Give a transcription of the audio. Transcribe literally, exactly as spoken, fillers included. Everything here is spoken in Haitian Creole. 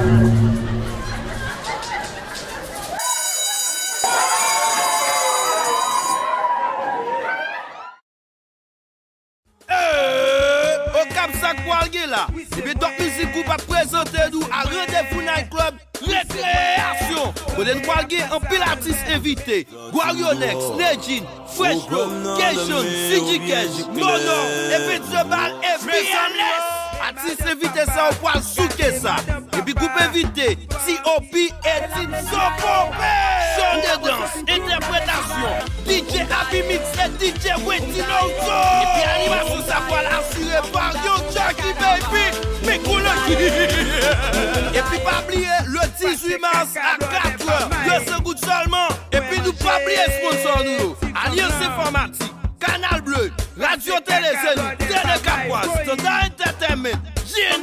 Ee, Okap, sa k pral gen la? Ebyen, Top Music Group ap prezante nou a Randevou Night Club Rekreyasyon, kote n pral gen anpil atis envite: Guarionex, Nedjine, Fresh Flow, Keyshon, C G Cash, Monor, Evens Bal, e B M S. Atis envite sa yo pral souke sa. Epi gwoup envite, T O P e Team Sopope. Show de dans, entèpretasyon, D J Abimix e D J Wendy Lorenzo. Epi animasyon sa pral asire pa Young Chucky Baby, Mikoulaki. Epi pa bliye, le dizuit mas a katrè, de san goud sèlman. Epi nou pa bliye sponsò nou yo, Alyans Enfòmatik, Kanal Bleu, Radyo Tele Zenith, Tele Kapwaz, Standard Entertainment, G N